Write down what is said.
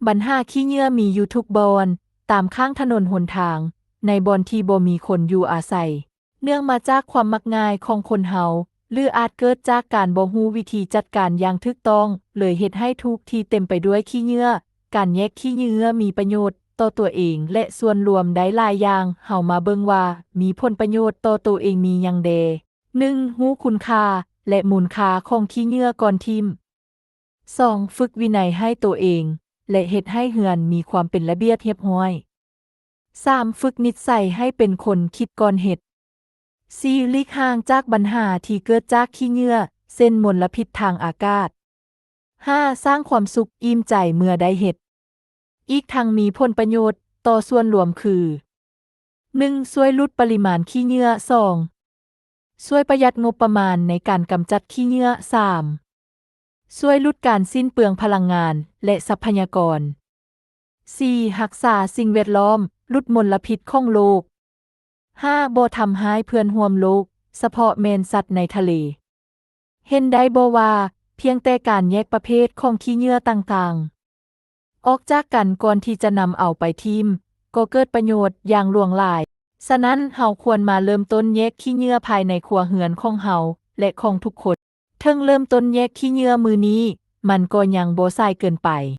ບັນຫາຂີ້ເຫຍື້ອມີຢູ່ທຸກບ່ອນ, ຕາມຂ້າງຖະໜົນຫົນທາງ, ໃນບ່ອນທີ່ບໍ່ມີຄົນຢູ່ອາໄສ. ເນື່ອງມາຈາກຄວາມມັກງ່າຍຂອງຄົນເຮົາ ຫຼື ອາດເກີດຈາກການບໍ່ຮູ້ວິທີຈັດການຢ່າງຖືກຕ້ອງ, ເລີຍເຮັດໃຫ້ທຸກທີ່ເຕັມໄປດ້ວຍຂີ້ເຫຍື້ອ. ການແຍກຂີ້ເຫຍື້ອມີປະໂຫຍດຕໍ່ຕົວເອງ ແລະ ສ່ວນລວມໄດ້ຫຼາຍຢ່າງ. ເຮົາມາເບິ່ງວ່າມີຜົນປະໂຫຍດຕໍ່ໂຕເອງມີຫຍັງແດ່. ໜຶ່ງ, ຮູ້ຄຸນຄ່າ ແລະ ມູນຄ່າຂອງຂີ້ເຫຍື້ອກ່ອນຖິ້ມ. ສອງ, ຝຶກວິໄນໃຫ້ໂຕເອງ ແລະ ເຮັດໃຫ້ເຮືອນມີຄວາມເປັນລະບຽບຮຽບຮ້ອຍ. ສາມ, ຝຶກນິດໄສໃຫ້ເປັນຄົນຄິດກ່ອນເຮັດ. ສີ່, ຫຼີກຫ່າງຈາກບັນຫາທີ່ເກີດຈາກຂີ້ເຫຍື້ອ ເຊັ່ນ ມົນລະພິດທາງອາກາດ. ຫ້າ, ສ້າງຄວາມສຸກອີ່ມໃຈເມື່ອໄດ້ເຮັດ. ອີກທັງມີຜົນປະໂຫຍດຕໍ່ສ່ວນລວມຄື ໜຶ່ງ, ຊ່ວຍຫຼຸດປະລິມານຂີ້ເຫຍື້ອ. ສອງ, ຊ່ວຍປະຢັດງົບປະມານໃນການກຳຈັດຂີ້ເຫຍື້ອ. ສາມ, ຊ່ວຍຫຼຸດການສິ້ນເປືອງພະລັງງານ ແລະ ຊັບພະຍາກອນ. ສີ່, ຮັກສາສິ່ງແວດລ້ອມ, ຫຼຸດມົນລະພິດຂອງໂລກ. ຫ້າ, ບໍ່ທຳຮ້າຍເພື່ອນຮ່ວມໂລກ, ສະເພາະແມ່ນສັດໃນທະເລ. ເຫັນໄດ້ບໍ່ວ່າ ພຽງແຕ່ການແຍກປະເພດຂອງຂີ້ເຫຍື້ອຕ່າງໆ ອອກຈາກກັນກ່ອນທີ່ຈະນຳເອົາໄປຖິ້ມ ກໍເກີດປະໂຫຍດຢ່າງຫຼວງຫຼາຍ. ສະນັ້ນ, ເຮົາຄວນມາເລີ່ມຕົ້ນແຍກຂີ້ເຫຍື້ອພາຍໃນຄົວເຮືອນຂອງເຮົາ ແລະ ຂອງທຸກຄົນ. ເຖິງເລີ່ມຕົ້ນແຍກຂີ້ເຫຍື້ອມື້ນີ້, ມັນກໍຍັງບໍ່ສາຍເກີນໄປ.